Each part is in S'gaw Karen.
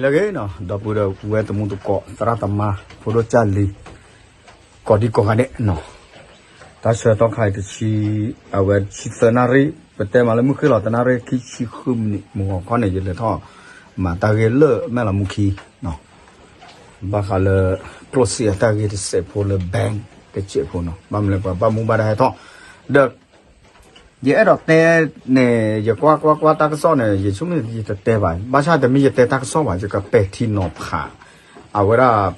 လၢဂ့ၤနီၤ ဒီပုၢ်ဝဲၢ်တံၤသကိး သရၣ်သမါ ဖိဒိၣ်ကၢ်လံၤ ကိးဒံကိးဂၤဒဲးနီၤ, တၢ်ဆၢကတီၢ်ခါအံၤတဆံ အဝဲတဆံသၢနၣ်ရံၣ် ပတဲမးလၢမုၢ်ဃ့ၢ်လီၤ တနၣ်ရံၣ်ခံဆံဃုမံးနံး မုၢ်ဂီၤခီန့ၣ် ယလဲၤထီၣ်မၤတၢ်ဂ့ၢ်လၢမဲၢ်လီၤမူခံနီၤ, ဘၣ်ဃးလၢ ကျိၣ်စ့အတၢ်ဂ့ၢ်တစဲးဖိလၢ bank တစဲးဖိနီၤ, ဘၣ်မနုၤလဲၣ်ပှၤဘၣ်မူဘၣ်ဒါဟဲထီၣ် ဒီး ယအဲၣ်ဒိးတဲန့ၣ် ယကွၢ်ကွၢ်ကွၢ်တၢ်ကစီၣ်န့ၣ် ယဆိကမိၣ်ယတတဲဘၣ်, ဘၣ်ဆၣ်တမ့ၢ်ယတဲတၢ်ကစီၣ်ဘၣ် ယကပဲာ်ထံနီၤဖး အဝဲဒၣ်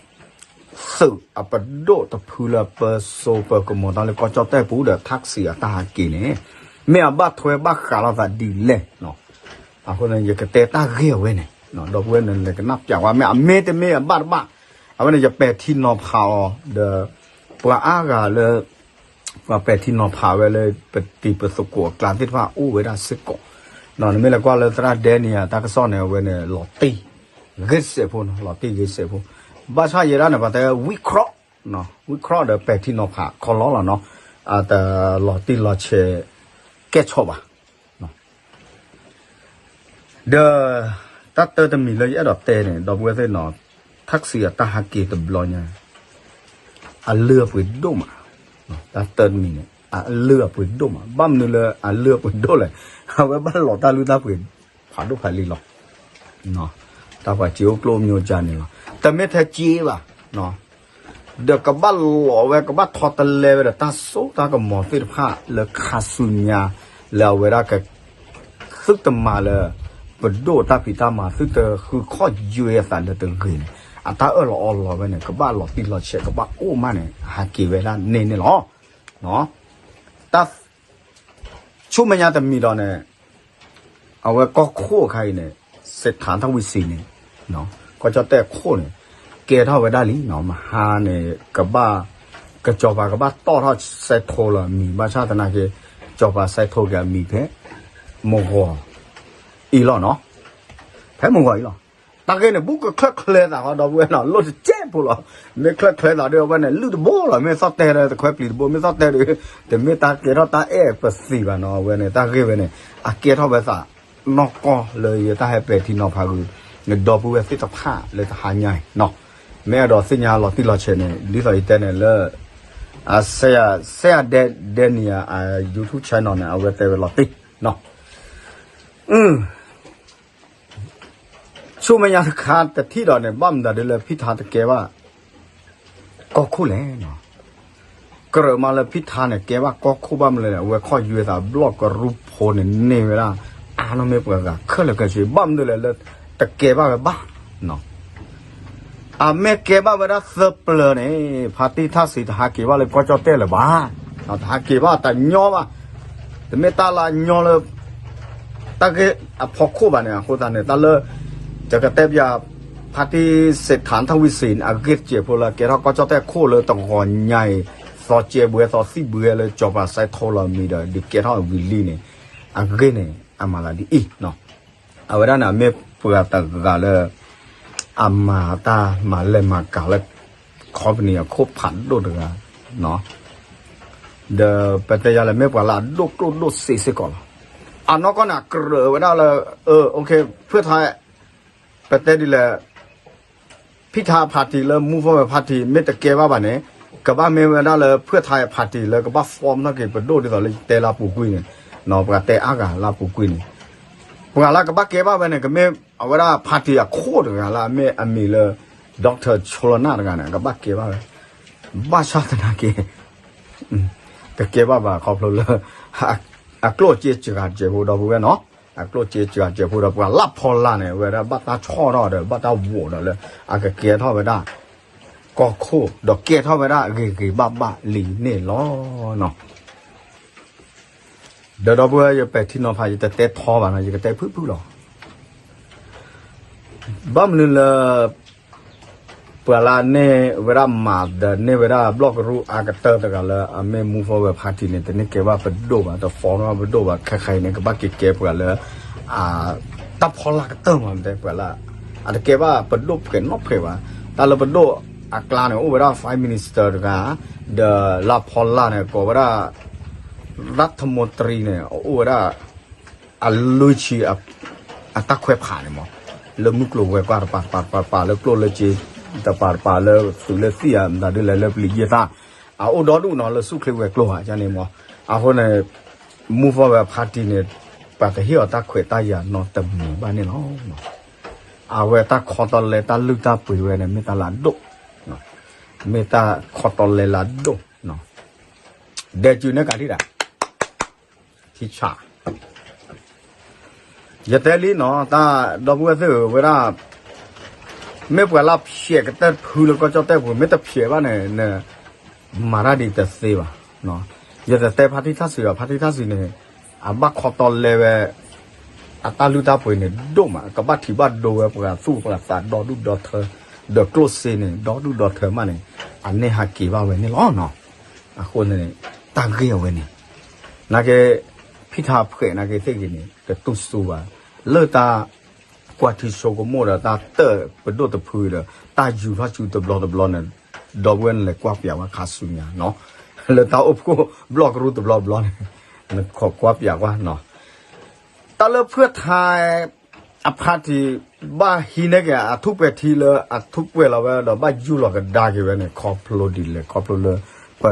သုးအပဒိၣ်တဖုလၢပၢစိပၢကမီၤတၢ်လၢကီၢ်ကၠီၣ်တဲၣ်ပူၤဒီး taxi အတၢ်ဟးက့ၤန့ၣ် မ့ၢ်အဘၣ်ထွဲဘၣ်ဃးလိာ်သးဒ်လဲၣ် အဃိန့ၣ် ယကတဲတၢ်ဂ့ၢ်အဝဲန့ၣ် ဒီပုၢ်ဝဲၢ်န့ၣ် လဲၤကနၣ်ပျးဝဲ မ့ၢ်အမ့ၢ်တမ့ၢ်အဘၣ်တဘၣ် အဝဲန့ၣ် ယပဲာ်ထံနီၤဖးအီၤ ဒီး ပှၤအါဂၤလၢ ပှၤပဲာ်ထံနီၤဖးဝဲလၢ ပတံၤပသကိးအကျါသ့ၣ်တဖၣ်အိၣ်ဝဲဒၣ်စ့ၢ်ကီး, နမ့ၢ်လဲၤကွၢ်လၢသရၣ်ဒဲန့ၣ် တၢ်ကစီၣ်န့ၣ် အဝဲန့ၣ် လီၤတံၢ်ဂ့ၤစဲးဖိနီၤ, လီၤတံၢ်ဂ့ၤစဲးဖိ, ဘၣ်ဆၣ်ယဲဒၣ်န့ၣ် ပှၤတဲဝဲ ဝံခီၣ် ဝံခီၣ်ဒီးပဲာ်ထံနီၤဖးခီလီလီၤနီၤ, အတလီၤတံၢ်လီၤဆဲးကဲၣ်ဆိးဘၣ် ဒီး တၢ်တၢတမံၤလၢယအဲၣ်ဒိးတဲန့ၣ် ဒီပုၢ်ဝဲၢ်သ့ၣ်နီၤ, taxi အတၢ်ဟးက့ၤတဘျီညါ အလုၢ်အပှ့ၤဒိၣ်မး, တၢ်တၢတမံၤန့ၣ် အလုၢ်အပှ့ၤဒိၣ်မး, ဘၣ်မနုၤလၢအလုၢ်အပှ့ၤဒိၣ်လဲၣ်, အဝဲဘၣ်လီၤတၢ်လုၢ်တၢ်ပှ့ၤ ဖးဒိၣ်ဖးလံၤလီၤ, တၢ်ပှၤစ့အိၣ်ကျိၣ်အိၣ်မံၤကၢန့ၣ်လီၤ, တမ့ၢ်ထဲစ့ဘၣ် ဒီးကဘၣ်လီၤဝဲ ကဘၣ်ထီတလဲဝဲဒီးတၢ်စိတၢ်ကမီၤသ့ၣ်တဖၣ်လၢခါဆူညါ လၢအဝဲဒၣ်က သုတမၤလၢ ပဒိၣ်တၢ်ဖံးတၢ်မၤ သုတဃုခီၣ်ယွဲအသးလၢတဂ့ၤန့ၣ် အတၢ်အၢၣ်လီၤအီလီၤဝဲန့ၣ် ကဘၣ်လီၤတံၢ်လီၤဆဲး ကဘၣ်အိၣ်မးန့ၣ် ဟးက့ၤဝဲဒၣ်န့ၣ်န့ၣ်လီၤ. တၢ် ဆူမဲာ်ညါတမံၤဒီးန့ၣ် အဝဲကီၢ်ခိၣ်အခါအံၤန့ၣ် စ့းထၣ်ထီၣ်ဝံၤစံးန့ၣ် ကီၢ်ကၠီၣ်တဲၣ်ခိၣ်န့ၣ် ကဲထီၣ်ဝဲဒၣ်လံနီၤ, မဟါန့ၣ် ကဘၣ် ကစီၤပၤကဘၣ်တီၣ်ထီၣ်စဲးထိလီၤမံၤ ဘၣ်ဆၣ်သနာ်က့ စီၤပၤစဲးထိက့ၤအမံၤဖဲ မုၢ်ဂီၤအံၤလီၤနီၤ, ဖဲမုၢ်ဂီၤအံၤလီၤ. တၢ်ဂ့ၢ်န့ၣ် ဘူးကချၢၣ်ချၢသးဃီ ဒီပုၢ်ဝဲၢ်နီၤ လိၣ်တစဲးဖိလီၤ. မ့ၢ်ချၢၣ်ချၢသးဒီး အဝဲန့ၣ် လုၢ်တဘိလီၤ. မ့ၢ်သီၣ်တဲဒီး တခွဲပျံၤတဘိ မ့ၢ်သီၣ်တဲဒီး တမ့ၢ်တၢ်ကဲထီၣ်တၢ်အဲၣ်ပသံးဘၣ်နီၤ. အဝဲန့ၣ် တၢ်ဂ့ၢ်ဝဲန့ၣ် အကဲထီၣ်ဝဲသးနီၢ်ကီၢ်လၢယတၢ်ဟဲပဲာ်ထံနီၤဖးဂုာ် နဒီပုၢ်ဝဲၢ်သ့ၣ်တဖၣ်လၢတဟါညါအံၤနီၤ. မ့ၢ်အဲၣ်ဒိးသ့ၣ်ညါလီၤတံၢ်လီၤဆဲးန့ၣ် ဒ်သိးယတဲန့ၣ်လၢ စဲးဒဲနံၤ အ YouTube channel န့ၣ် အဝဲတဲဝဲ လီၤတံၢ်နီၤ. ဆူမဲာ်ညါတခါတထံၣ်ဒီးန့ၣ် ဘၣ်မနုၤဒ်လၢဖံထါတကဲဘၣ် ကီၢ်ခိၣ်လဲၣ်နီၤ. ကြၢးမးလၢဖံထါန့ၣ် ကဲဘၣ်ကီၢ်ခိၣ်ဘၣ်မနုၤလဲၣ်န့ၣ် အဝဲခီၣ်ယွဲသးဘျီၣ်ကရူၢ်ဖိန့ၣ် န့ၢ်ဝဲဒၣ် အါနီၢ်မ့ၢ်ပှၤဂၤခဲလၢာ်ခဲဆ့ ဘၣ်မနုၤလဲၣ်လၢ တကဲဘၣ်ဝဲဘၣ် အမ့ၢ်ကဲဘၣ်ဝဲဒၣ်သၢပျၢၤန့ၣ် ဖါတံၢ်ထၣ်စံးတဟးက့ၤဘၣ်လၢကီၢ်ကၠီၣ်တဲၣ်လၢၤဘၣ်. တဟးက့ၤဘၣ်တညီဘၣ်. တမ့ၢ်တၢ်လၢအညီလၢ တၢ်ဂ့ၢ်အဖီခိၣ်ဘၣ်န့ၣ် အဃိသတးန့ၣ် တၢ်လၢ ယကတဲပျး ဖါတံၢ်စ့းထၣ်ထီၣ်ဝံၤစံးန့ၣ် အဂ့ၢ်တစဲးဖိလၢကဲထီၣ်ကီၢ်ကၠီၣ်တဲၣ်ခိၣ်လၢတဂီၤညါအံၤ သီစဲးဘှဲသီသံၣ်ဘှဲလၢစီၤပၤစဲးထိလီၤမံၤဒီး ဒုးကဲထီၣ်ဝံၤလံန့ၣ် အဂ့ၢ်န့ၣ် အမၤသးဒ်အံၤ အဝဲဒၣ်န့ၣ် အမ့ၢ်ပှၤတဂၤလၢ အမၤတၢ်မၤလဲၢ်မၤကၤလၢ company အခိၣ်ဖးဒိၣ်တဂၤ ဒီးပတဲယၤလၢမ့ၢ်ပှၤလၢအဒိၣ်ကျိၣ်ဒိၣ်စ့စ့ၢ်ကီးလီၤ. အနီၢ်ကီၢ်န့ၣ် အကြၢးဝဲဒၣ်လၢ အ ဖဲထါ ပတဲဒ်လဲၣ် ဖံထါ party လၢ move forward party မ့ၢ်တကဲဘၣ်ဘၣ်န့ၣ် ကဘၣ်မ့ၢ်ဝဲဒၣ်လၢ ဖဲထါ party လၢကဘၣ် form ထီၣ်က့ၤပဒိၣ်ဒ်သိးလၢယတဲလၢအပူၤကွံာ်န့ၣ် ပှၤတဲအါဂၤလၢအပူၤကွံာ်န့ၣ် ပှၤလၢကဘၣ်ကဲဘၣ်ဝဲန့ၣ် ကမ့ၢ်အဝဲဒၣ် party အခိၣ်တဂၤလၢအမ့ၢ်အမံၤလၢ Doctor ဆိလနၢ်တဂၤန့ၣ် ကဘၣ်ကဲဘၣ်ဝဲ ဘၣ်ဆၣ်သနာ်က့ တကဲဘၣ်ဘၣ်ခီဖျိလၢ အကျိၣ်စ့စှၤစဲးဖိဒီပုၢ်ဝဲၢ်နီၤ အကျိၣ်စ့စှၤစဲးဖိဒီးပှၤလၢဖီလာ်န့ၣ် အဝဲဒၣ်ဘၣ်တၢ်ဆီၣ်ထီၣ်ဒီး ဘၣ်တၢ်ဝီၤဒီးလၢ အကကဲထီၣ်ဝဲဒၣ် ကီၢ်ခိၣ် ဒီးကဲထီၣ်ဝဲဒၣ်ဂ့ၤဂ့ၤဘၣ်ဘၣ်လံန့ၣ်လီၤ. ဒီးဒီပုၢ်ဝဲၢ် ယပဲာ်ထံနီၤဖး ယတတဲထီဘၣ်နီၤ ယကတဲဖုၣ်ဖုၣ်လီၤ. ဘၣ်မနုၤလၢ ပှၤလၢအန့ၢ်ဝဲဒၣ်မၤဒီးန့ၢ်ဝဲဒၣ်ဘျီၣ်ကရူၢ်အါကတၢၢ်တဂၤလၢအမ့ၢ် move forward party န့ၣ် တန့ၢ်ကဲဘၣ်ပဒိၣ်ဘၣ် တ form ဘၣ်ပဒိၣ်ဘၣ် ခဲခါအံၤန့ၣ် ကဘၣ်က့ၤကဲပှၤလၢ တၢ်ဖီလာ်ကတၢၢ်မး တဲပှၤလၢ အတကဲဘၣ်ပဒိၣ်ဖှဲးနီတဖှဲးဘၣ်. တၢ်လၢပဒိၣ်အကျါန့ၣ် အိၣ်ဝဲဒၣ် Prime Minister တဂၤ ဒီးလၢဖီလာ်န့ၣ် ကိးဝဲဒၣ် ရၢထမူတရံန့ၣ် အိၣ်ဝဲဒၣ် အလွံၢ်ဆံ အတၢ်ခွဲးဖးန့ၣ်မး လၢမုၢ်ကျိၤဝဲၤကွာ်တပၤတပၤတပၤတပၤလၢကျိၣ်လၢစ့ တပၤတပၤလၢသုးလၢသံၣ်ဧါ မတၤဒ်လဲၣ်လၢပျံၤယဲၢ်သၣ် အအိၣ်ဒီဒူၣ်နီၤ လၢဆူၣ်ချ့ဝဲၤကျိၤဧါန့ၣ်မး. အဃိန့ၣ် Move Forward Party န့ၣ် ပှၤတဟ့ၣ်အီၤတၢ်ခွဲးတၢ်ယာ်နီတမံၤဘၣ်န့ၣ်လီၤ. အဝဲတၢ်ခီတၢ်လဲၤတၢ်လုၢ်တၢ်ပှ့ၤဝဲန့ၣ် မ့ၢ်တၢ်လၢအဒိၣ်, မ့ၢ်တၢ်ခီတၢ်လဲၤလၢအဒိၣ်, ဒဲးစုနဲၣ်ကးဒံးဒၣ် ထံဆး ယတဲလံနီၤ တၢ်ဒီပုၢ်ဝဲၢ်သ့ၣ်ဧၢ ဝဲဒၣ် မ့ၢ်ပှၤလၢဖျဲးကတၢၢ်တဖုလၢကီၢ်ကၠီၣ်တဲၣ်ပူၤ မ့ၢ်တဖျဲးဘၣ်န့ၣ် နမၤတၢ်ဒ်တသ့ဘၣ်. ယတတဲဖါတံၢ်ထၣ်စံးဒီး ဖါတံၢ်ထၣ်စံးန့ၣ် အဘၣ်ခီတီလဲဝဲ အတၢ်လုၢ်တၢ်ပှ့ၤန့ၣ် ဒိၣ်မး ကဘၣ်ထံၣ်ဘၣ်ဒိဝဲပှၤသူၣ်ပှၤသးဒီဒူၣ်ဒီထၢ ဒီးကျိၣ်စ့န့ၣ် ဒီဒူၣ်ဒီထၢမးန့ၣ် အန့ၣ်ဟးက့ၤဘၣ်ဝဲန့ၣ်လီၤ. အဃိန့ၣ် တၢ်ဂ့ၢ်အဝဲန့ၣ် နာ်က့ ဖံထါဖှဲးနာ်က့သ့ၣ်ဂ့ၤန့ၣ် တတူၢ်စူၤဘၣ် လၢတၢ် ကွၢ်ထံဆိကမိၣ်ဒီး တၢ်တၢၢ်ပဒိၣ်တဖုဒီး တၢ်ယူၤထီၣ်စုတဘျီတဘျီန့ၣ် ဒီပုၢ်ဝဲၢ်နလဲၤကွၢ်ပၠးဝဲခါဆူညါနီၤ လၢတၢ်အိၣ်ဖှိၣ်ဘျီၣ်ကရူၢ်တဘျီတဘျီန့ၣ် နခိးကွၢ်ပၠးကွၢ်နီၤ တၢ်လၢဖုၣ်ထါ အဖါတံၢ် ဘၣ်ဟံးန့ၢ်က့ၤအထူၣ်ပှဲၤထံလၢအထူၣ်ပှဲၤလီၤဝဲဒီး ဘၣ်ယူၢ်လီၤကဒါက့ၤဝဲန့ၣ် ခီဖျိဒ်လဲၣ် ခီဖျိလၢ ပ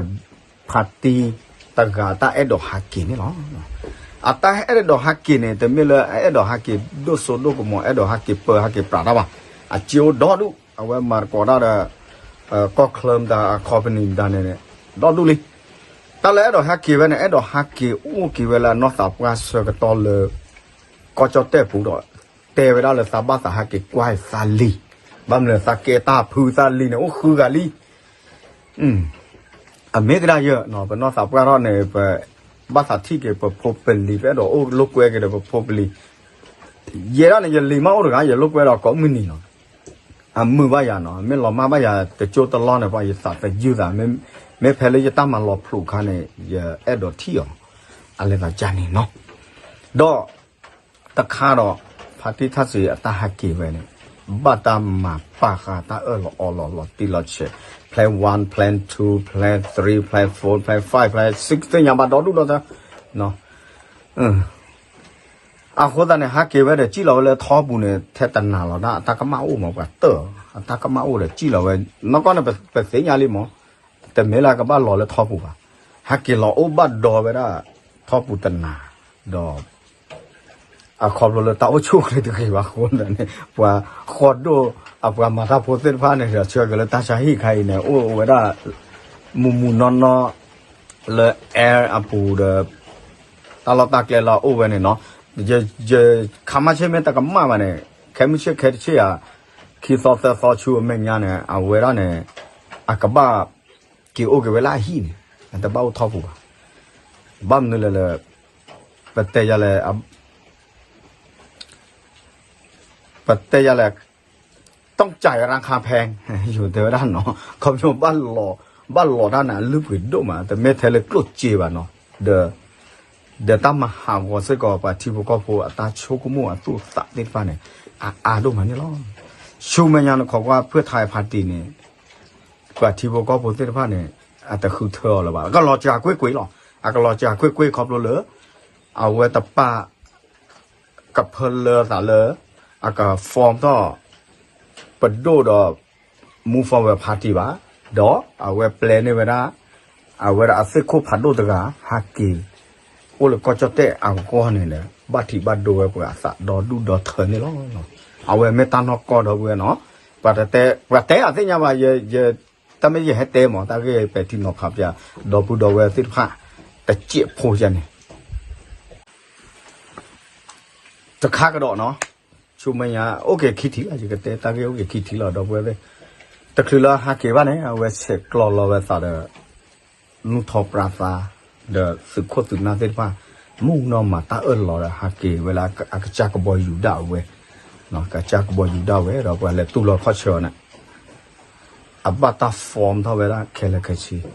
ဖါတံၢ်တဂၤအတၢ်အဲၣ်ဒိးဟးက့ၤန့ၣ်လီၤ. အတၢ်အဲၣ်ဒိးဟးက့ၤန့ၣ် တမ့ၢ်လၢအအဲၣ်ဒိးဟးက့ၤဒိၣ်စိဒိၣ်ကမီၤ အဲၣ်ဒိးဟးက့ၤပၢဟးက့ၤပြးတၢ်ဘၣ်. အစ့အိၣ်ဒီဒူၣ် အဝဲမၤသကိးတၢ်ဒီး ကီၢ်ချၢမတၤ အ company မတၤန့ၣ် ဒီဒူၣ်လံ. တၢ်လၢအဲၣ်ဒိးဟဲက့ၤဝဲန့ၣ် အဲၣ်ဒိးဟးက့ၤအိၣ်က့ၤဝဲလၢအနီၢ်သးပှၢ်ဆၢကတီၢ်လၢ ကီၢ်ကၠီၣ်တဲၣ်ပူၤဒီး တဲဝဲဒၣ်လၢသးဘၣ်သးဟးက့ၤကွၢ်သးလံ. ဘၣ်မနုၤသးကဲတၢ်ဖုသးလံန့ၣ် အိၣ်ဃုဂၤလံ. အမ့ၢ်ကဒါယၢ် ပနီၢ်သးပှၢ်ထီၣ်န့ၣ် ပဘၣ်သးထံၣ်က့ၤပဖိပလံၤ ပအဲၣ်ဒိးအိၣ်လိာ်ကွဲက့ၤဒီးပဖိပလံၤ ယဲဒၣ်န့ၣ် ယလံၤမ့ၢ်အိၣ်တဂၤ ယလိာ်ကွဲဒီးကိးမုၢ်နံၤနီၤ. အမုာ်ဘၣ်ယၤနီၤ မ့ၢ်လီၤမၢ်ဘၣ်ယၤ တကၠိတလီၢ်န့ၣ် ပှၤယသးသယုၢ်သး မ့ၢ်ဖဲလၢယတၢ်မၤလီၤဖျိးအခါန့ၣ် ယအဲၣ်ဒိးထံၣ်အီၤ အလဲၤသးကၢ်န့ၣ်နီၤ. ဒီး တခါဒီး ဖါတံၢ်ထၣ်စံးအတၢ်ဟးက့ၤဝဲန့ၣ် ဘၣ်တၢ်မၤပာ်ဃာ်တၢ်အၢၣ်လီၤအီလီၤလီၤတံၢ်လီၤဆဲး plan one plan two plan three plan four plan five plan six သ့ၣ်ညါဘၣ်ဒီဒူၣ်ဒီထၢ အဃိသတးန့ၣ် ဟးက့ၤဝဲဒီး စံၣ်လီၤဝဲလၢထီပူၤန့ၣ် ထဲတနၤလီၤဒၣ် အတၢ်ကမၣ်အိၣ်မး ပှၤတၢၢ်အီၤ အတၢ်ကမၣ်အိၣ်ဒီး စံၣ်လီၤဝဲ နီၢ်ကီၢ်န့ၣ် ပသ့ၣ်ညါလံမး တမ့ၢ်လၢကဘၣ်လီၤလၢထီပူၤဘၣ်. ဟးက့ၤလီၤအိၣ်ဘၣ်ဒီဝဲဒၣ် ထီပူၤတနၤ ဒီး အခီဖျိလၢတၢ်အိၣ်ဆူၣ်အိၣ်ချ့တဂ့ၤဘၣ်အဃိန့ၣ် ပှၤဃီဒိၣ် အပှၤမၤတၢ်ဖိသ့ၣ်တဖၣ်န့ၣ်ဒီး ဆၢက့ၤလၢတၢ်ဆါဟံၣ်ခါအံၤန့ၣ် အိၣ်ဝဲဒၣ် မုၢ်မုၢ်နီၢ်နီၢ် လၢ air အပူၤဒီး တၢ်လီၢ်တၢ်ကျဲလၢအအိၣ်ဝဲန့ၣ်နီၤ ယခါမါဆ့မ့ၢ်တကမၣ်ဘၣ်န့ၣ် ခဲမုၢ်ဆ့ၣ်ခဲတဆ့ၣ်ဧါ ခံသီသၢသီဆူအမဲာ်ညါန့ၣ် အဝဲဒၣ်န့ၣ် အကဘၣ်က့ၤအိၣ်က့ၤဝဲလၢအဟံၣ်န့ၣ် အတဘၣ်အိၣ်ထီပူၤဘၣ်. ဘၣ်မနုၤလဲၣ်လၢ ပတဲယၤလဲၣ် ပတဲယၤလဲၣ် ต้องจ่ายราคาแพง ယိၤတဲဝဲဒၣ်နီၤ ခီဖျိ ဘၣ်လီၤတၢ်န့ၣ် အလုၢ်ပှ့ၤဒိၣ်မး တမ့ၢ်ထဲလၢကျိၣ်စ့ဘၣ်နီၤ ဒီး ဒီးတၢ်မၤဟးဂီၤစ့ၢ်ကီး ပှၤထံဖိကီၢ်ဖိအတၢ်ဆိကမိၣ်အသူၣ်အသးသ့ၣ်တဖၣ်န့ၣ် အအါဒိၣ်မးန့ၣ်လီၤ. ဆူမဲာ်ညါနခီကွၢ် ဖုၣ်ထါဖါတံၢ်န့ၣ် ပှၤထံဖိကီၢ်ဖိသ့ၣ်တဖၣ်န့ၣ် အတဃုထၢအီၤလၢၤဘၣ် အကလီၤစှၤကွ့ၢ်ကွ့ၢ်လီၤ အကလီၤစှၤကွ့ၢ်ကွ့ၢ်ခီဖျိလၢ အဝဲတပာ် ကဖၢလၢသးလၢ အက form ထီၣ် ပဒိၣ်ဒီး Move Forward Party ဘၣ်, ဒီးအဝဲပျဲန့ၢ်ဝဲဒၣ် အဝဲဒၣ်အသ့ၣ်ခိၣ်ဖးဒိၣ်တဂၤ ဟးက့ၤ အိၣ်လၢကီၢ်ကၠီၣ်တဲၣ်အဂီၢ်န့ၣ်ဒီး ဘၣ်ထံးဘၣ်ဒိဝဲပှၤအသးဒီဒူၣ်ဒီထၢန့ၣ်လီၤ. အဝဲမ့ၢ်တၢ်နီၢ်ကီၢ်ဒီပုၢ်ဝဲၢ်နီၤ, ပှၤတဲအသ့ၣ်ညါဘၣ်, တၢ်မ့ၢ်ယဟဲတဲမး တၢ်ဂ့ၢ်ပဲာ်ထံနီၤဖးပျၢ် ဒီပုၢ်ဒီဝဲၢ်သ့ၣ်တဖၣ် တစဲးဖိယၤန့ၣ် တခါကဒီးနီၤ, ဆူမဲာ်ညါ အိၣ်က့ၤခံထံၣ်လီၤ, ယကတဲတၢ်ဂ့ၢ်အိၣ်က့ၤခံထံၣ်လီၤ ဒီပုၢ်ဝဲၢ်သ့ၣ်, တချုးလၢဟးက့ၤဘၣ်န့ၣ် အဝဲဆဲးကျိးလီၤဝဲသးဒီး နူၢ်ထီပြါသါ ဒီးသုးခိၣ်သုးနၢ်သ့ၣ်တဖၣ် မုၢ်နီၢ်မၤတၢ်အၢၣ်လီၤဒီး ဟးက့ၤဝဲလၢအကစၢ်ကဘီယူၤဒၣ်အဝဲ, ကစၢ်ကဘီယူၤဒၣ်ဝဲ ဒီးပှၤလဲၤတူၢ်လီၤခီၣ်ဆၢအီၤန့ၣ် အဘၣ်တၢ် form ထီၣ်ဝဲဒၣ်ခဲလၢာ်ခဲဆ့န့ၣ်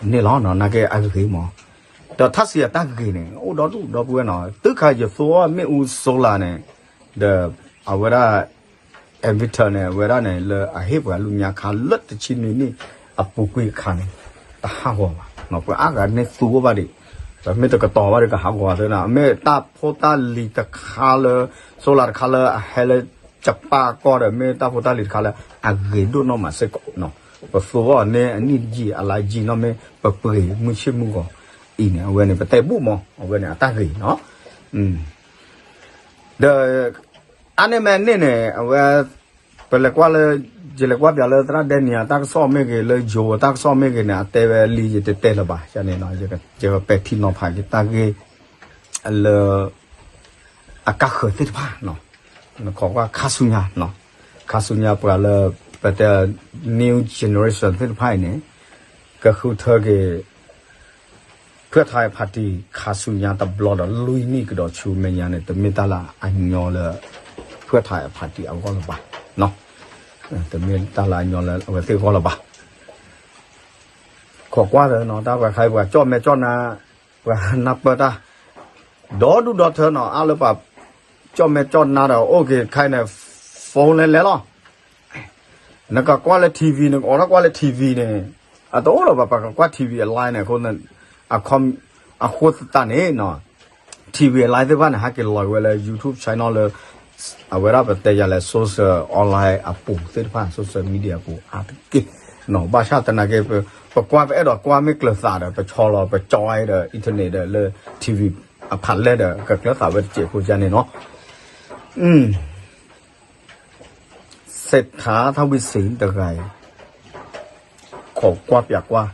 လီၤ. နာ်က့အဂ့ၤမး, ဒီးထၣ်စံးအတၢ်ဂ့ၤန့ၣ် အိၣ်ဒီဒူၣ်ဒီပုၢ်ဝဲၢ်နီၤ, တုၤခါယသိမ့ၣ်အူ solar န့ၣ် ဒီးအဝဲဒၣ် inverter န့ၣ် အဝဲဒၣ်န့ၣ် လၢအဟ့ၣ်ပှၤလူညါခါလၢတဆံနွံနံၣ် အပူၤကွံာ်အခါန့ၣ် တဟးဂီၤဘၣ်, ပှၤအါဂၤန့ၣ်သူအိၣ်ဘၣ်ဒံး, ပမ့ၢ်တကတီၤဘၣ်ဒီးကဟးဂီၤသ့နီၤ, မ့ၢ်တၢ်ဖိတၢ်လံၤတခါလၢ solar တခါလၢအဟဲလၢ ကပာ်ကီဒီးမ့ၢ်တၢ်ဖိတၢ်လံၤတခါလၢအဂ့ၤဒိၣ်နီၢ်မးစ့ၢ်ကီးနီၤ. ပသိၣ်အီၤန့ၣ်အနံၣ်ယံာ်အလါယံာ်နီၢ်မ့ၢ်ပပှ့ၤမုၢ်ဆ့ၣ်မုၢ်ဂီၤအံၤန့ၣ် အဝဲန့ၣ်ပတဲဘူၣ်မး အဝဲန့ၣ်အတၢ်ဂ့ၤနီၤ. ဒီး အါန့ၢ်မ့ၢ်န့ၢ်န့ၣ် အဝဲ ပလဲၤကွၢ်လၢ ယလဲၤကွၢ်ပၠးလၢသရၣ်ဒဲနံၤအတၢ်ကစီၣ်မ့ၢ်ဂ့ၤ လၢယိၤအတၢ်ကစီၣ်မ့ၢ်ဂ့ၤန့ၣ် အတဲဝဲလံ ယတတဲလၢၤဘၣ်န့ၣ်နီၤ. ယကပဲာ်ထံနီၤဖးက့ၤတၢ်ဂ့ၢ် လၢ အကါဃၢၤသ့ၣ်တဖၣ်နီၤ. နခိးကွၢ်ခါဆူညါနီၤ. ခါဆူညါပှၤလၢ ပတဲ new generation သ့ၣ်တဖၣ်အံၤန့ၣ် ကဃုထၢက့ၤ ဖုၣ်ထါအဖါတံၣ် ခါဆူညါတဘျီဒီးလွံၢ်နံၣ်ကဒီးဆူမဲာ်ညါန့ၣ် တမ့ၢ်တၢ်လၢအညီလၢ ဖုၣ်ထါအဖါတံၣ်အဂီၢ်လၢၤဘၣ်နီၤ. တမ့ၢ်တၢ်လၢအညီလၢအဝဲသ့ၣ်အဂီၢ်လၢၤဘၣ်. ခိးကွၢ်လၢနီၤ တၢ်ပှၤခါအံၤပှၤကၠီၣ်မဲာ်ကၠီၣ်နါ ပှၤနၢ်ပၢၢ်တၢ် ဒီဒူၣ်ဒီထၢနီၤ အါလၢပှၤ ကၠီၣ်မဲာ်ကၠီၣ်နါဒီး အိၣ်က့ၤခဲအံၤန့ၣ် phone လဲၤလဲၤလီၤ. နကကွၢ်လၢ TV နကအိးထီၣ်ကွၢ်လၢ TV န့ၣ် အတအိၣ်လၢၤဘၣ် ပှၤကကွၢ် TV အ line န့ၣ် အဃိ အဃိသတးန့ၣ်နီၤ TV အ line သ့ၣ်တဖၣ်န့ၣ် ဟဲက့ၤလီၤက့ၤဝဲလၢ YouTube channel လၢ အဝဲဒၣ်ပတဲယၤလဲၣ် social online အပူၤသ့ၣ်တဖၣ် social media အပူၤအါတက့ၢ်နီၤ. ဘၣ်ဆၣ်သနာ်က့ ပကွၢ်ပအဲၣ်ဒိးကွၢ်မ့ၢ်ကျၢၤသးဒီး ပဆီလီၤ ပကၠီဒီး internet ဒီး လၢ TV အဖးလဲၢ်ဒီး ကကျၢၤသးဝဲတစဲးဖိယါန့ၣ်နီၤ. စ့းထါထီၣ်ဝံၤစ့ၢ်တဂၤအံၤ ခိးကွၢ်ပၠးကွၢ်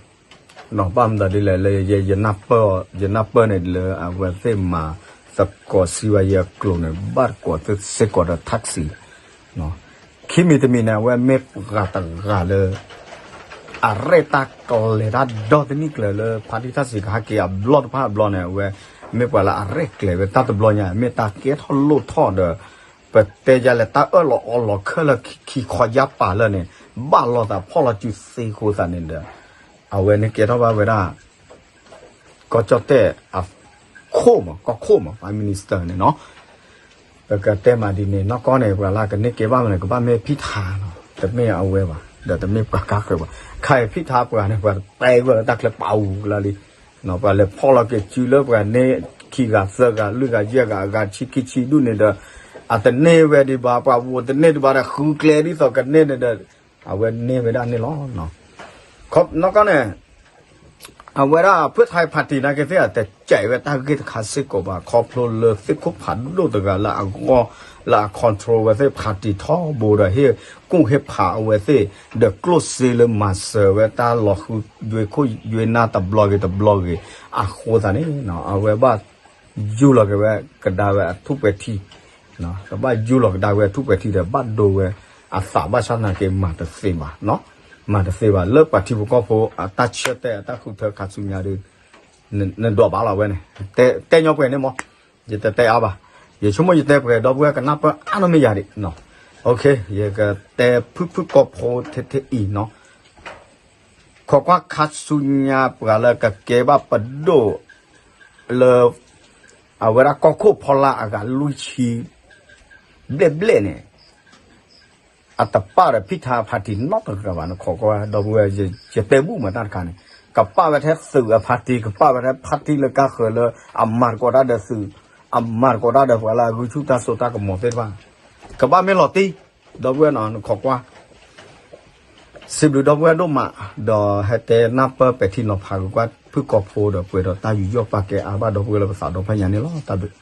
ဘၣ်မနုၤဒ်လဲၣ်လၢ ယနၢ်ပၢၢ် ယနၢ်ပၢၢ်န့ၣ်လၢအဝဲသ့ၣ်မၤသကိးစံးဝဲယကျိာ်န့ၣ် ဘၣ်တကိးသ့စ့ၢ်ကီးဒီး taxi ခံမံၤတမံၤန့ၣ် အဝဲမ့ၢ်ပှၤတဂၤလၢ အရဲၣ်တၢ်ကျဲၤတၢ်ဒီတနံၣ်ကျၢၤလၢ ဖါတံၢ်ထၣ်စံးကဟဲက့ၤအဘျီတဖၣ်အဘျီန့ၣ် အဝဲမ့ၢ်ပှၤလၢအရဲၣ်ကျဲၤဝဲတၢ်တဘျီညါ မ့ၢ်တၢ်ကဲထီၣ်လိၣ်ထီၣ်ဒီး ပတဲယၤလဲၣ် တၢ်အၢၣ်လီၤအီလီၤခဲလၢာ်ခံခီယါပာ်လၢာ်န့ၣ် ဘၣ်လိာ်သးဖီၣ်လီၤစုသ့အဃိသတးန့ၣ်ဒီး အဝဲန့ၣ်ကဲထီၣ်ဘၣ်ဝဲဒၣ် ကီၢ်ကၠီၣ်တဲၣ်အခိၣ်မး ကီၢ်ခိၣ်မး Prime Minister န့ၣ်နီၤ. ပကတဲမးဒ်န့ၣ် နီၢ်ကီၢ်န့ၣ် ပှၤလၢကန့ၢ်ကဲဘၣ်မးန့ၣ် ကဘၣ်မ့ၢ်ဖံထါနီၤ တမ့ၢ်အဝဲဘၣ် ဒီးတမ့ၢ်ပှၤကါဃၢၤဘၣ်. ခဲအံၤဖံထါပှၤန့ၣ် ပှၤတဲဝဲလၢတၢ်ချၢပာ်အူလၢလံ ပှၤလဲၤဖီၣ်လီၤက့ၤစုလၢပှၤန့ၢ်ခံဂၤသၢဂၤလွံၢ်ဂၤယဲၢ်ဂၤအဂၤဆံခံဆံဒူၣ်န့ၣ်ဒီး အတန့ၢ်ဝဲဒံးဘၣ် ပှၤဝူၤတန့ၢ်ဒံးဘၣ်ဒီး ဃုကျဲဒ်သိးကန့ၢ်န့ၣ်ဒီး အဝဲန့ၢ်ဝဲဒၣ်န့ၣ်လီၤ. နီၢ်ကီၢ်န့ၣ် အဝဲဒၣ်ဖုၣ်ထါဖါတံၣ်နာ်က့သ့ၣ် တစဲးဝဲတၢ်ဂ့ၢ်တခါစ့ၢ်ကီးဘၣ် ခီဖျိလၢသ့ၣ်ခိၣ်ဖးဒိၣ်တဂၤလၢအဂီၢ် လၢအ control ဝဲသ့ၣ်ဖါတံၣ်ထီဘိဒီး ဟ့ၣ်ကူၣ်ဟ့ၣ်ဖးအဝဲသ့ၣ် ဒီးကျိၣ်စ့လၢမၤစၢၤဝဲတၢ်လီၤဃုယွ့ခိၣ်ယွ့နၢ်တဘျီဂ့ၤတဘျီဂ့ၤ အဃိသတးန့ၣ် အဝဲဘၣ်ယူၢ်လီၤက့ၤဝဲကဒါဝဲအထူၣ်ပှဲၤထံ ကဘၣ်ယူၢ်လီၤကဒါဝဲအထူၣ်ပှဲၤထံဒီး ဘၣ်ဒိဝဲအသးဘၣ်ဆၣ်သနာ်က့ မၤတသ့ဘၣ် မၤတသ့ဘၣ် လၢပှၤထံဖိကီၢ်ဖိအတၢ်ဆၢတဲာ်အတၢ်ဃုထၢခါဆူညါဒီး နဒွးဘၣ်လီၤဝဲန့ၣ် တဲညီပှဲၤန့ၣ်မး ယတတဲအါဘၣ် ယဆိကမိၣ်ယတဲပှဲၤဒီပုၢ်ဝဲၢ်ကနၢ်ပၢၢ်အါနီၢ်မ့ၢ်ယၤဒံး ယကတဲဖုၣ်ဖုၣ်ကိာ်ဖိထဲထဲအံၤနီၤ ခိးကွၢ်ခါဆူညါပှၤလၢကကဲဘၣ်ပဒိၣ် လၢ အဝဲဒၣ်ကီၢ်ခိၣ်ဖီလာ်အဂၤလွံၢ်ဆံ ဘျဲၣ်ဘျဲၣ်န့ၣ် အတပာ်ဒီးဖံထါအဖါတံၣ်နီတဂၤဘၣ် နခိးကွၢ်ဒီပုၢ်ဝဲၢ် ယတဲဘူၣ်မးတၢ်တခါန့ၣ် ကပာ်ဝဲထဲသုးအဖါတံၣ် ကပာ်ဝဲထဲဖါတံၣ်လၢကါဃၢၤလၢအမၤသကိးတၢ်ဒီးသုး အမၤသကိးတၢ်ဒီးပှၤလၢအဂုာ်ဆူၣ်တၢ်စိတၢ်ကမီၤသ့ၣ်တဖၣ် ကဘၣ်မ့ၢ်လီၤတံၢ် ဒီပုၢ်ဝဲၢ်နီၤ နခိးကွၢ် စံးဘျုးဒီပုၢ်ဝဲၢ်ဒိၣ်မး ဒီးဟဲတဲနၢ်ပၢၢ်ပဲာ်ထံနီၤဖးကွၢ်ဖုၣ်ကိာ်ဖိဒီးပှဲၤဒီးတၢ်ယူးယီၣ်ပာ်ကဲအါဘၣ်ဒီပုၢ်ဝဲၢ်လၢပသးဒီဖျၢၣ်ညါန့ၣ်လီၤ တၢ်ဘျုး